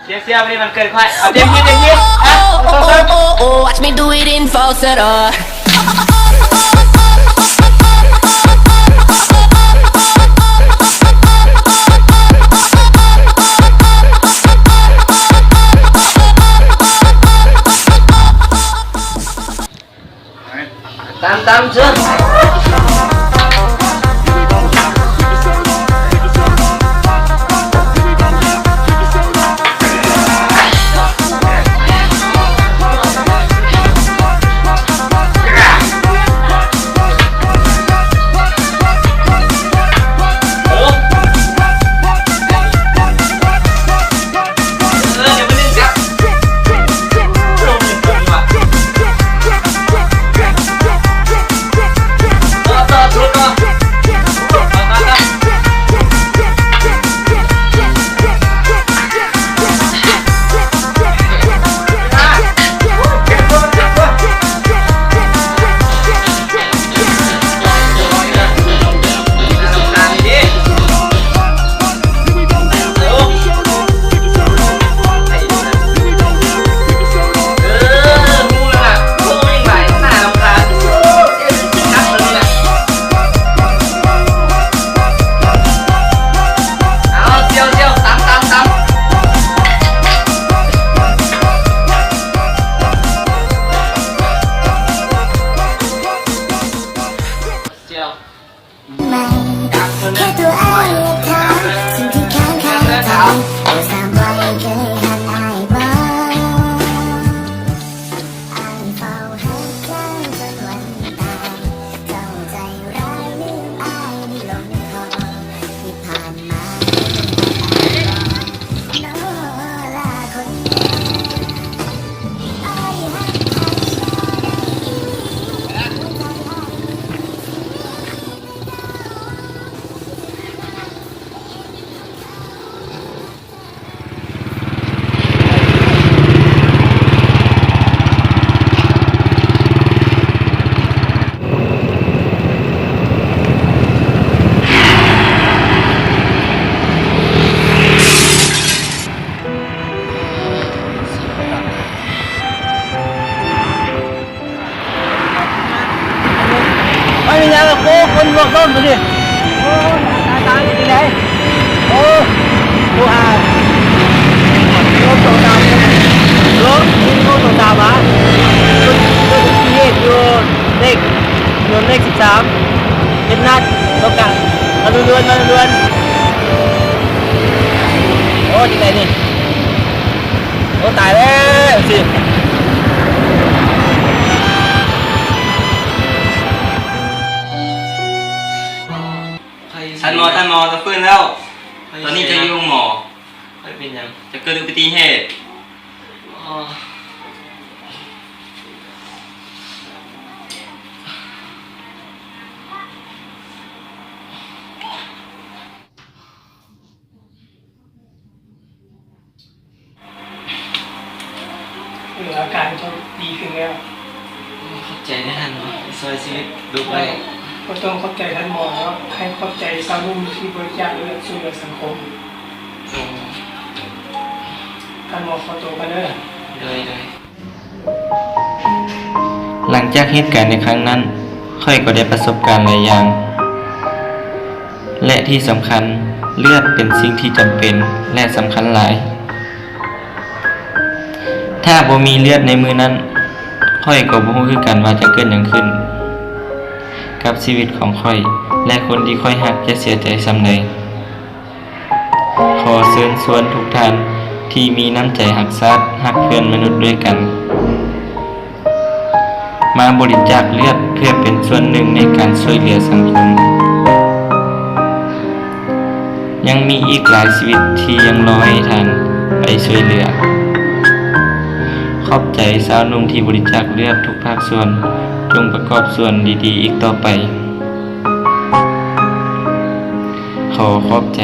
ເຈັບເຊວ ມື້ນີ້ວັນເກີດຂ້ອຍ ເອົາເຕັມທີ່ ເຕັມທີ່ ອ່ະ Watch me do it in falsetto. ຕາມ ຕາມເຊີນ. ມັນມີຫຍັງ ໂອ້ ຄົນລວກລົ້ມໄປນີ້ ໂອ້ ຕາຍ ຕາຍ ເປັນຈັ່ງໃດ ໂອ້ ໂທຫາ ໂທໂທຕາມ ໂທ ມີໂທໂທຕາມຫວາ ເປັນ ເປັນອຸບັດຕິເຫດຢູ່ເລກ ຖະໜົນເລກສິບສາມ ເຮັດໜັກ ຕົກກະ ມາດ່ວນໆ ມາດ່ວນໆ ໂອ້ ຈັ່ງໃດນີ້ ໂອ້ ຕາຍແລ້ວຊິ ທ່ານໝໍ ທ່ານໝໍ ຈະຟື້ນແລ້ວ ຕອນນີ້ຈະຢູ່ໂຮງໝໍ ຂ້ອຍເປັນຫຍັງ? ຈະເກີດອຸບັດຕິເຫດ. ອໍ. ເອີ ອາການເຈົ້າດີຂຶ້ນແລ້ວ. ຂອບໃຈນະທ່ານເນາະ ທີ່ຊ່ວຍຊີວິດລູກໄວ້. ບໍ່ຕ້ອງຂອບໃຈທ່ານໝໍ ໃຫ້ຂອບໃຈຊາວໜຸ່ມທີ່ບໍລິຈາກເລືອດຊ່ວຍເຫຼືອສັງຄົມ. ໂອ້. ທ່ານໝໍຂໍຕົວກ່ອນເດີ. ໂດຍ ໂດຍ. ຫຼັງຈາກເຫດການໃນຄັ້ງນັ້ນ, ຂ້ອຍກໍໄດ້ປະສົບການຫຼາຍຢ່າງ ແລະ ທີ່ສຳຄັນ, ເລືອດເປັນສິ່ງທີ່ຈຳເປັນ ແລະ ສຳຄັນຫຼາຍ. ຖ້າບໍ່ມີເລືອດໃນມື້ນັ້ນ, ຂ້ອຍກໍບໍ່ຮູ້ຄືກັນວ່າຈະເກີດຫຍັງຂຶ້ນກັບຊີວິດຂອງຂ້ອຍ ແລະ ຄົນທີ່ຂ້ອຍຮັກຈະເສຍໃຈສ່ຳໃດ. ຂໍເຊີນຊວນທຸກທ່ານທີ່ມີນ້ຳໃຈຮັກຊາດ, ຮັກເພື່ອນມະນຸດດ້ວຍກັນ, ມາບໍລິຈາກເລືອດເພື່ອເປັນສ່ວນໜຶ່ງໃນການຊ່ວຍເຫຼືອສັງຄົມ. ຍັງມີອີກຫຼາຍຊີວິດທີ່ຍັງລໍໃຫ້ທ່ານໄປຊ່ວຍເຫຼືອ. ຂອບໃຈຊາວໜຸ່ມທີ່ບໍລິຈາກເລືອດທຸກພາກສ່ວນ, ຈົ່ງປະກອບສ່ວນດີໆອີກຕໍ່ໄປ. ຂໍຂອບໃຈ.